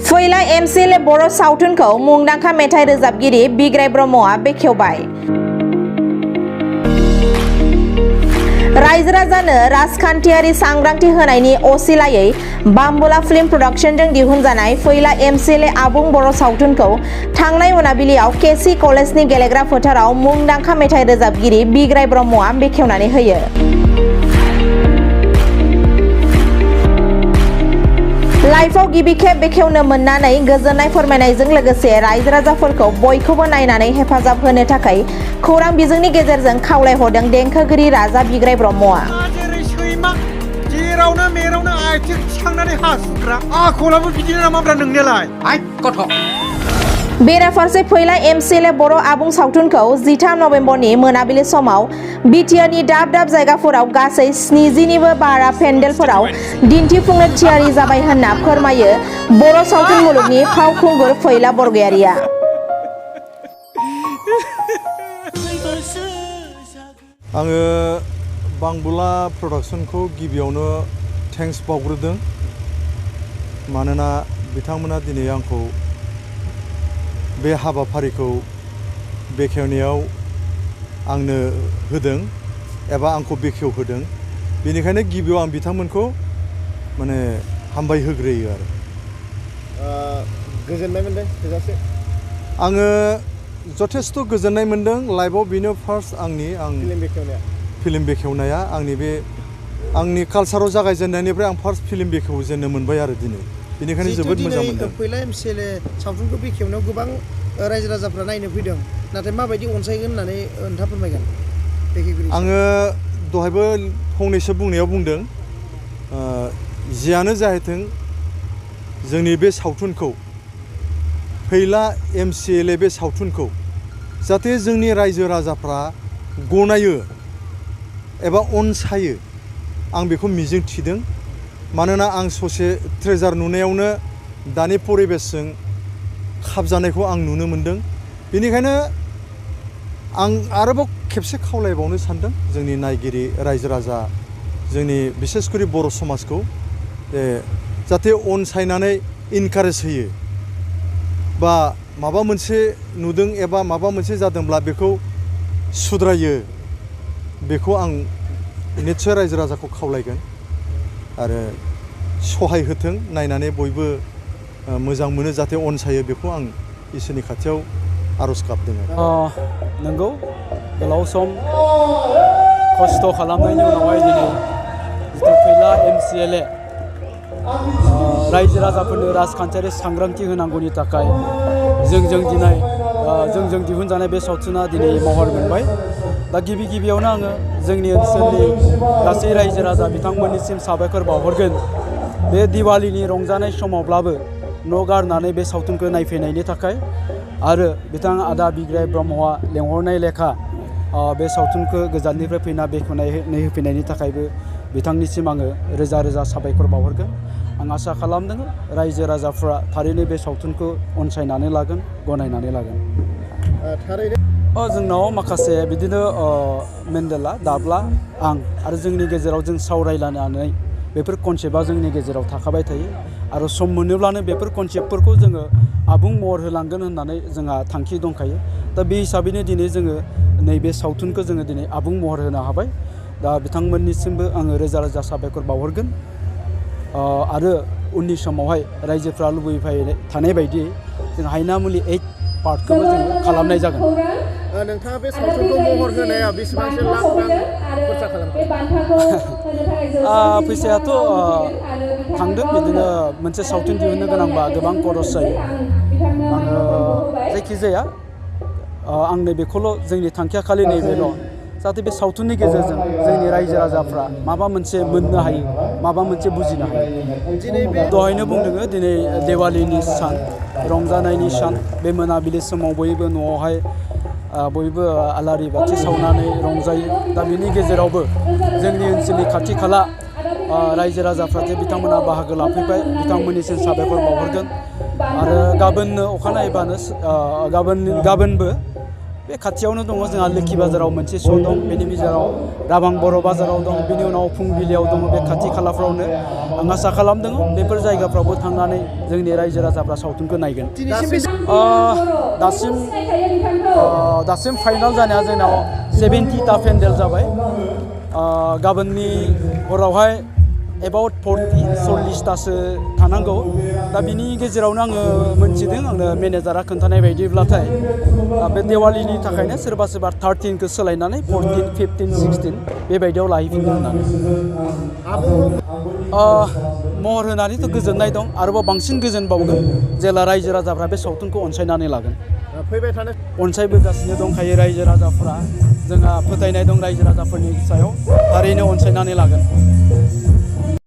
फुइल MCLA बर' सावथुनखौ मुंदांखा मेथाइ रोजाबगिरि बिग्राय ब्रह्मआ बेखेवबाय। रायजो राजानो राजखान्थियारि सांग्रांथि होनायनि असिलायै बांबुला फिल्म प्रडाक्शनजों दिहुनजानाय फुइल MCLA आबुं बर' सावथुनखौ थांनाय मोनाबिलियाव केसि कलेजनि गेलेग्रा फोथाराव मुंदांखा मेथाइ रोजाबगिरि बिग्राय ब्रह्मआ बेखेवनानै होयो। लाइफआव गिबि खेब बेखेवनो मोननानै गोजोननाय फोरमायनायजों लोगोसे रायजो राजाफोरखौ बयखौबो नायनानै हेफाजाब होनो थाखाय खौरां बिजोंनि गेजेरजों खावलायहरदों देंखोगिरि राजा बिग्राय ब्रह्मआ। जेरावनो मेरावनो आथिं थिखांनानै हासुग्रा आखलाबो बिदिनो नामाब्रा नोंनियालाय आइ गथ'। बेराफारसे फुइल MCLA बर' आबुं सावथुनखौ 13 नबेम्बरनि मोनाबिलि समाव बिटिआरनि दाब दाब जायगाफोराव गासै 70निबो बारा पेन्डेलफोराव दिन्थिफुंनो थियारि जाबाय होनना फोरमायो बर' सावथुन मुलुगनि फावखुंगुर फैला बरगयारिया। आङो बांबुला प्रडाक्शनखौ गिबियावनो थेंक्स बावग्रोदों, मानोना बिथांमोना दिनै आंखौ बे हाबाफारिखौ बेखेवनायाव आंनो होदों एबा आंखौ बेखेवहोदों। बेनिखायनो गिबियाव आं बिथांमोनखौ माने हामबाय होग्रोयो आरो। गोजोननाय मोनदों थोजासे। आङो जथेस्थ' गोजोननाय मोनदों। लाइफआव बेनो फार्स्ट फिल्म बेखेवनाया आंनि कालचाराव जागायजेननायनिफ्राय आं फार्स्ट फिल्म बेखेवजेननो मोनबाय आरो दिनै। बेनिखायनो जोबोद मोजां मोनदों। फुइल MCLA सावथुनखौ बेखेवनायाव गोबां रायजो राजाफ्रा नायनो फैदों, नाथाय माबायदि अनसायगोन होननानै नोंथाङा फोरमायगोन? आङो दहायबो फंनैसो बुंनायाव बुंदों, जियानो जाहैथों जोंनि बे सावथुनखौ फुइल MCLA बे सावथुनखौ जाहाथे जोंनि रायजो राजाफ्रा गनायो एबा अनसायो, आं बेखौ मिजिं थिदों। मानोना आं ससे ट्रेजार नुनायावनो दानि परिबेसजों खाबजानायखौ आं नुनो मोनदों। बेनिखायनो आं आरोबाव खेबसे खावलायबावनो सानदों जोंनि नायगिरि रायजो राजा, जोंनि बिसेसकरि बर' समाजखौ जाहाथे अनसायनानै इनकारेज होयो, बा माबा मोनसे नुदों एबा माबा मोनसे जादोंब्ला बेखौ सुद्रायो, बेखौ आं निस्सय रायजो राजाखौ खावलायगोन आरो सहाय होथों, नायनानै बयबो मोजां मोनो, जाहाथे अनसायो, बेखौ आं इसोरनि खाथियाव आरज गाबदों। नंगौ, गोलाव सम खस्थ' खालामनायनि उनावहाय दिनै जिथु फुइल MCLA रायजो राजाफोरनो राजखान्थियारि सांग्रांथि होनांगौनि थाखाय जोंजों दिहुनजानाय बे सावथुना दिनै महर मोनबाय। दा गिबियावनो आङो जोंनि ओनसोलनि गासै रायजो राजा बिथांमोननिसिम साबायखर बावहरगोन। बे दिवालीनि रंजानाय समावब्लाबो न' गारनानै बे सावथुनखौ नायफैनायनि थाखाय, आरो बिथां आदा बिग्राय ब्रह्मआ लेंहरनाय लेखा बे सावथुनखौ गोजाननिफ्राय फैना बेखेवनानै होफैनायनि थाखायबो बिथांनिसिम आङो रोजा रोजा साबायखर बावहरगोन। आं आसा खालामदों रायजो राजाफ्रा थारैनो बे सावथुनखौ अनसायनानै लागोन, गनायनानै लागोन। जोंनाव माखासे बिदिनो मेन्डेला, दाब्ला, आं आरो जोंनि गेजेराव जों सावरायलायनानै बेफोर कनसेप्टआ जोंनि गेजेराव थाखाबाय थायो, आरो सम मोनोब्लानो बेफोर कनसेप्टफोरखौ जोङो आबुं महर होलांगोन होननानै जोंहा थांखि दंखायो। दा बे हिसाबैनो दिनै जोङो नैबे सावथुनखौ जोङो दिनै आबुं महर होनो हाबाय। दा बिथांमोननिसिमबो आङो रोजा रोजा साबायखर बावहरगोन, आरो उननि समावहाय रायजोफ्रा लुबैबाय थानाय बायदियै जों हायनामुलि 8 पार्टखौबो जोङो खालामनाय जागोन। नोंथाङा बे सावथुनखौ महर होनाया बेसेबांसो लाख रां खरसा खालामदों? फैसायाथ' थांदों, बिदिनो मोनसे सावथुन दिहुननो गोनांबा गोबां खरस जायो। आङो जायखिजाया आं नैबेखौल', जोंनि थांखिया खालि नैबेल', जाहाथे बे सावथुननि गेजेरजों जोंनि रायजो राजाफ्रा माबा मोनसे मोननो हायो, माबा मोनसे बुजिनो हायो। दहायनो बुंदों दिनै दिवालीनि सान, रंजानायनि सान। बे मोनाबिलि समाव बयबो न'आवहाय बयबो आलारि बाथि सावनानै रंजायो। दा बिनि गेजेरावबो जोंनि ओनसोलनि खाथि खाला रायजो राजाफ्रा जे बिथांमोना बाहागो लाफैबाय, बिथांमोननिसिम साबायखर बावहरगोन। आरो गाबोननो अखानायैबानो गाबोनबो बे खाथियावनो दङ जोंहा लोखि बाजाराव मोनसे श' दं बेनि गेजेराव राबां बर' बाजाराव दं बेनि उनाव फुंबिलियाव दङ बे खाथि खालाफ्रावनो आं आसा खालामदों बेफोर जायगाफ्रावबो थांनानै जोंनि रायजो राजाफ्रा सावथुनखौ नायगोन दासिम फाइनाल जानाया जोंनाव 70टा पेन्डेल जाबाय गाबोननि हरावहाय एबाउट 40-40तासो थानांगौ दा बिनि गेजेरावनो आङो मोनथिदों आंनो मेनेजारा खोन्थानाय बायदिब्लाथाय बे देवालिनि थाखायनो सोरबा 13खौ सोलायनानै 14, 15, 16 बेबायदियाव लाहैफिनदों होननानै महर होनानैथ' गोजोननाय दं आरोबाव बांसिन गोजोनबावगोन जेला रायजो राजाफ्रा बे सावथुनखौ अनसायनानै लागोन फैबाय थानाय अनसायबोगासिनो दंखायो रायजो राजाफ्रा जोंहा फोथायनाय दं रायजो राजाफोरनि सायाव थारैनो अनसायनानै लागोन